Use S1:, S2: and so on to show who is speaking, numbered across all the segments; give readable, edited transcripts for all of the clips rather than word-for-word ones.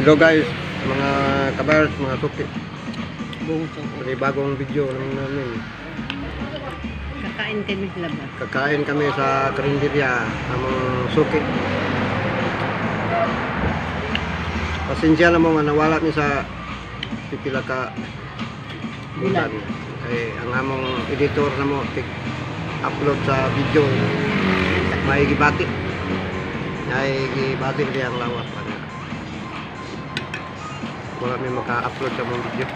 S1: Hello guys, mga kabars, mga suki.
S2: Buong suko.
S1: May bagong video naman namin.
S2: Kakain kami sa labas.
S1: Kakain kami sa karinderya, among suki. Pasensya na mo nga nawala mi sa pipila ka bulan. Kay ang among editor na mo tig upload sa video may gibati. May gibati diya ang lawas pa niya. Wala mi maka-upload sa mong video.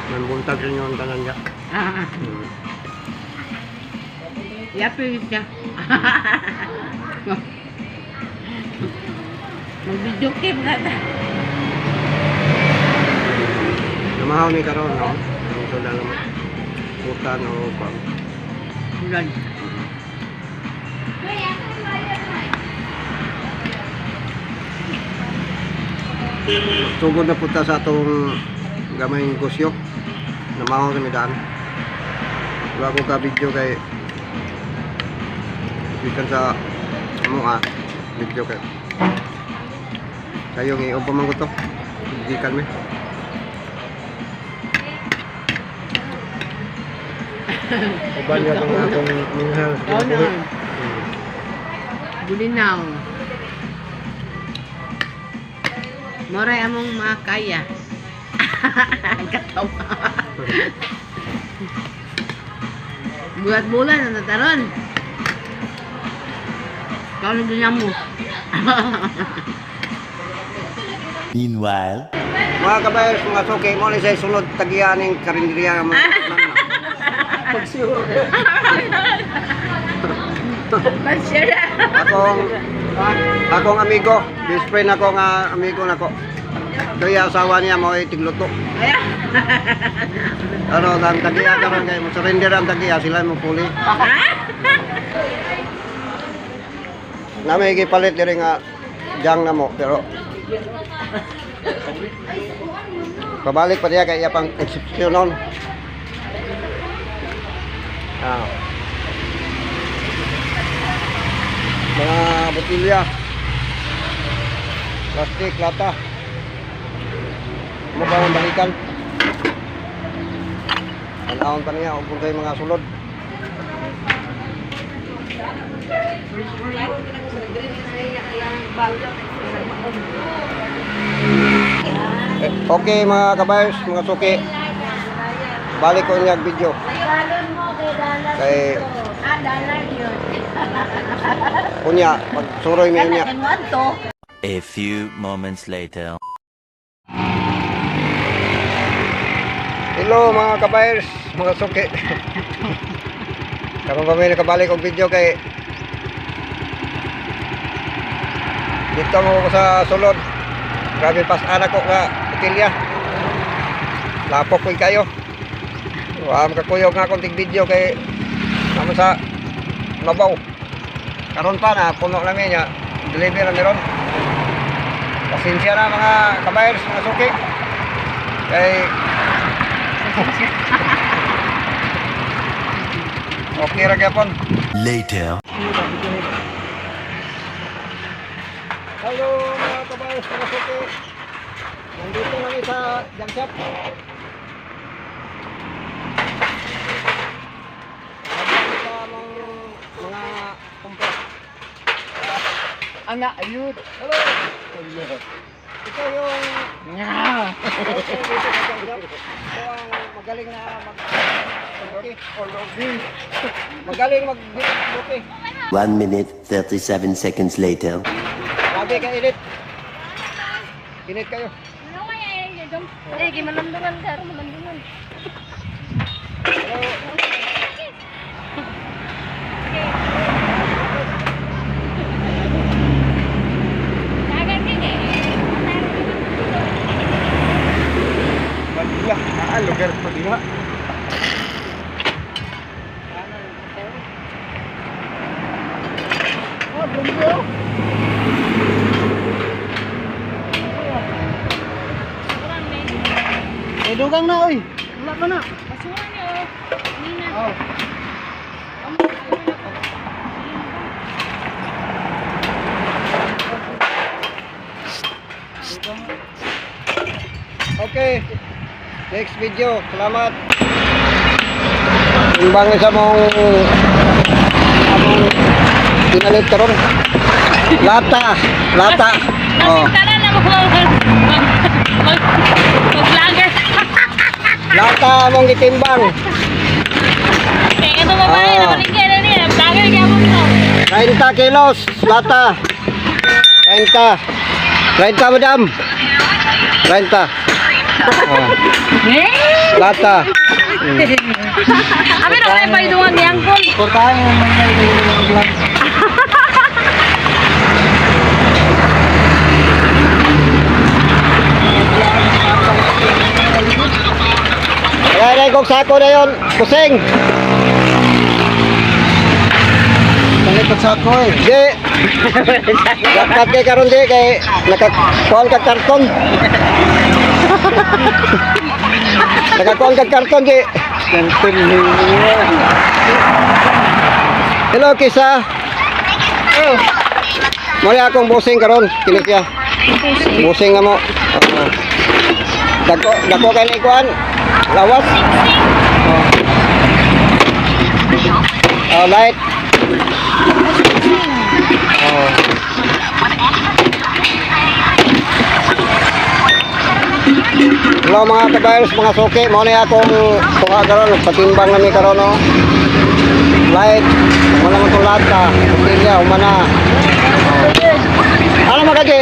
S1: Manbuntag sa inyo ang tanan niya.
S2: Ah, yapil siya. Mag-video cam na ta.
S1: Namahaw ni karon no. Ang sundalo mo. Puta no pa.
S2: Bulan.
S1: Sugod na punta sa atong gamay negosyo. Namahaw kami daan. Wala ko ka video kay gikan sa amo video kay sayong i-open man ko to. Gikan mi. Uban niya itong akong minghal sa
S2: Oo
S1: kinabuhi.
S2: na. Bulinaw. Moray among makaya. Katawa. Bulat-bulan na taron. Kau na mo.
S3: Meanwhile.
S1: Mga kabayers, mga suki, mo ni sa sulod tagian ning karinderya mo.
S2: Pasyara.
S1: Akong amigo, best friend ako nga amigo nako. Kaya asawa niya mo ay tigluto.
S2: Ayan.
S1: Ano, ang tagiya karon kay mo surrender ang tagiya sila mo puli. Nami gipalit diri nga jang na mo pero pabalik pa diya kay iya pang eksepsyonon. Ah. Mga botilya. Plastic, lata. Mo ba ang balikan? Tanawon pa niya kung kayo mga sulod. Eh, okay mga kabayers, mga suki. Balik ko niya video. Kay unya, magsuroy mi unya.
S3: A few moments later.
S1: Hello mga kabayers, mga suki. Karon kami nakabalik og video kay dito mo ko sa sulod. Grabe pas anak ko nga botilya. Lapok ko kayo. Wa makakuyog nga akong tig video kay naman sa mabaw. Karon pa na puno namin niya. Deliver na meron. Pasensya na mga kabayers, mga suki. Kay okay ra gyapon.
S3: Later.
S1: Hello mga kabayos, mga suki. Nandito kami sa junk shop. Nandito sa among mga kumpra.
S2: Ana, ayun.
S1: Hello! Ito yung
S2: Nga.
S1: ito dito sa junk shop. Ito ang magaling na mag okay. Magaling mag okay.
S3: 1 minute, 37 seconds later.
S1: Grabe ka init. Init kayo.
S4: Eh, gimalamdungan ka, malamdungan.
S1: Hello.
S4: Dagan din eh.
S1: Wala, ah, lugar pa diha. Oh, bumbo. Eh, dugang na, oy. Wala pa na.
S4: Basura niyo. Nina.
S1: Oh. Next video. Salamat. Timbang isa mong among pinalit karon. Lata, lata. Oh,
S4: Tara na mo mag mag mag-vlogger.
S1: lata among gitimbang.
S4: Kaya ito babae,
S1: Ah.
S4: nabalingke na niya. Vlogger kaya mo ito.
S1: 30 kilos lata. 30. 30, madam. 30. Oh, lata.
S4: Abi na may paidungan ni Angkol.
S1: Portahan yung mga vlog. Kaya na kong sako na yun, kusing.
S5: Palit ang sako eh.
S1: Di. Dapat kay karon di kay nakakuan ka karton. Nakakuan ka karton di.
S5: Karton ni.
S1: Hello, Kisa. Oh. Mali akong busing karon, kini siya. Busing na mo. Oo. Dako, dako kay ni kuan. Lawas. Oh. Oh, light. Oh. Hello mga kabayros, mga suki. Mao na akong kuha karon, patimbang nami karon no. Light. Wala man tong lata. Pupilya, humana. Oh. Ano magaji?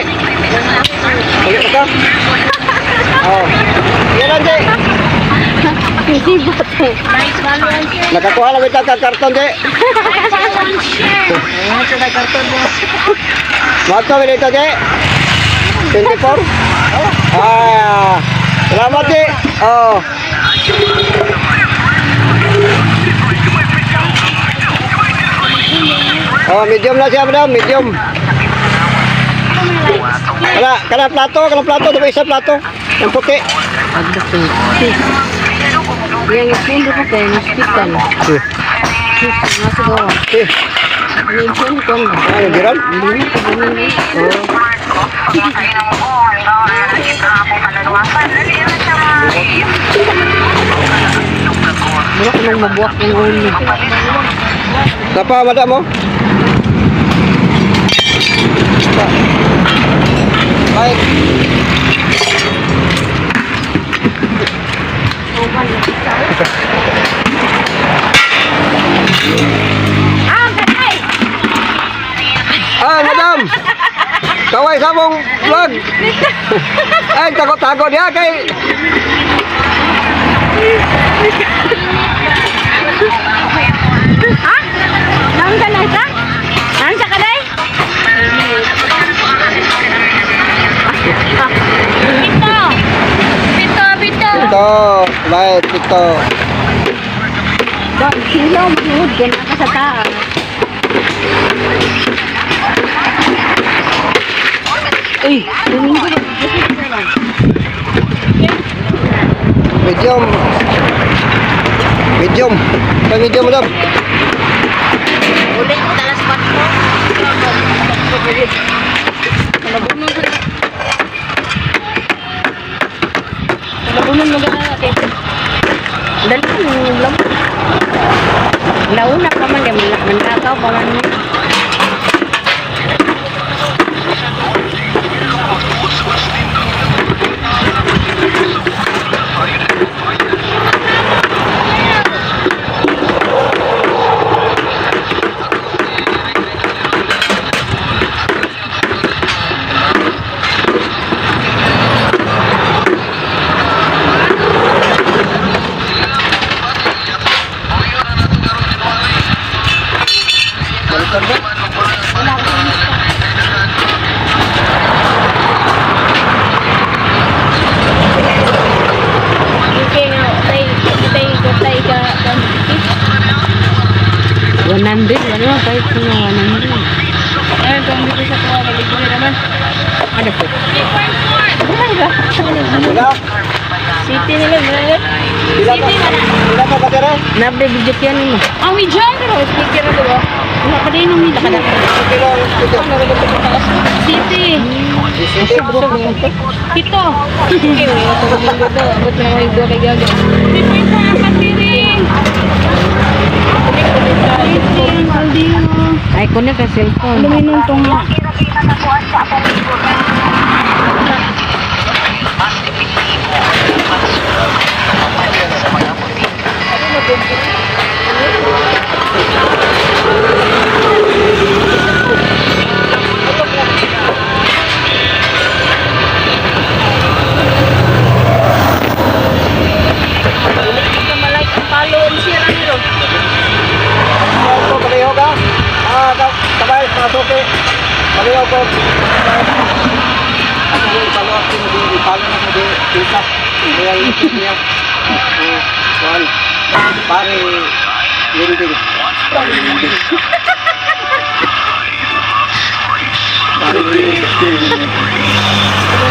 S1: Ulit ka? Oh. Yan lang, Di. Nakakuha na kita ka karton, Di. Mato, dito, Di. 24? Ah, salamat, Di. Oh. Oh, medium lang siya, madam. Medium. Kana, kana plato, diba isa plato? Yung puti.
S2: Yang ipundo ko kay hospital.
S1: Eh,
S2: Nasa gawa.
S1: eh,
S2: Ang ipundo ko na.
S1: ano, giron?
S2: Hindi na ko ganun. Oh. Wala ko nang mabuwak ng ulo.
S1: Napa, madam, oh? Pa. Bye.
S4: Ah, katay!
S1: Ah, madam! Kaway sa mong vlog! Ay, takot-takot niya kay...
S4: Ha? Nang ka na isa? Nang sa kaday? Pito! Pito, pito!
S1: Ito, light, ito.
S2: Ba, sila mo gana ka sa taas. Uy, tumingin.
S1: Medium. Medium. Pa medium, madam.
S2: Ulit, talas pa ko.
S4: Labunon mo gana natin.
S2: Dali, lang. Launa pa man, kaya manlakaw pa man.
S1: Balikan ba?
S4: Okay nga, tay, tay, tay ka,
S2: 100, ano, kahit na 100.
S4: Ayun, kung dito sa kuha, maligo na naman.
S2: Ano po?
S4: 3.4!
S1: Wala.
S4: City nila, wala.
S1: Pila ka,
S4: City wala.
S1: pila ka batera?
S2: Nabre, video yan mo.
S4: Ang medyo, pero speaker na to ba? Wala pa din ang nila.
S1: Kilo ang ito.
S4: City.
S1: City.
S4: 7. 3.4 diri.
S2: Ay, kunin ka cellphone.
S4: Luminon to nga.
S1: Ako, paliho ka. Ah, kabay, masuki. Paliho ko. Ako yung palo ako, hindi palo na hindi kita. Kaya yung niya. Oh, kuwan. Pare, linding. Pare, linding. Pare, linding.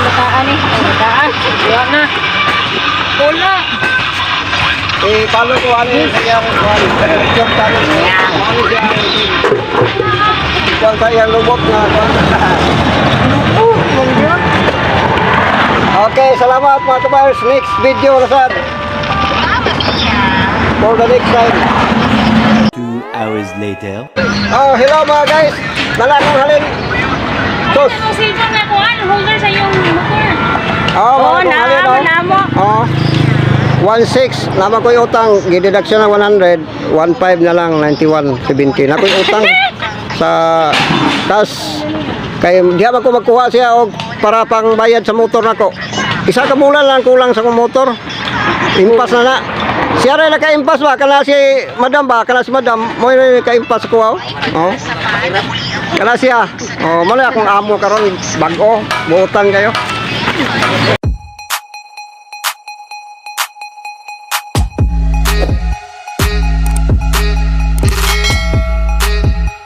S2: Bataan eh. Ay, bataan.
S4: Wala na. Wala.
S1: Eh, palo ko, ano yung kanyang kuwan. Joke palo. Ano siya? Kuwan sa iyang lubok na kuwan. Lubok, mangga. Okay, salamat mga kabayers. Next video na sad. For the next time.
S3: 2 hours later.
S1: Oh, hello mga guys. Nalakong halin. Sus.
S4: Ang cellphone na kuan, holder sa iyong motor.
S1: Oh,
S2: Oo,
S1: mga halin,
S2: naamo,
S1: oh.
S2: naamo.
S1: Oh. 1.6, naman ko yung utang, gideduction ng 100, 1.5 na lang, 91.70. Na ko yung utang sa tas kay diha man ko magkuha siya og para pang bayad sa motor nako. Isa ka bulan lang kulang sa akong motor. Impas na na. Siya rin naka-impas ba? Kana si madam ba? Kana si madam, mo rin naka-impas ko. Oh. Oh. Kana siya. Oh, mo na akong amo karon bag-o, buotan kayo.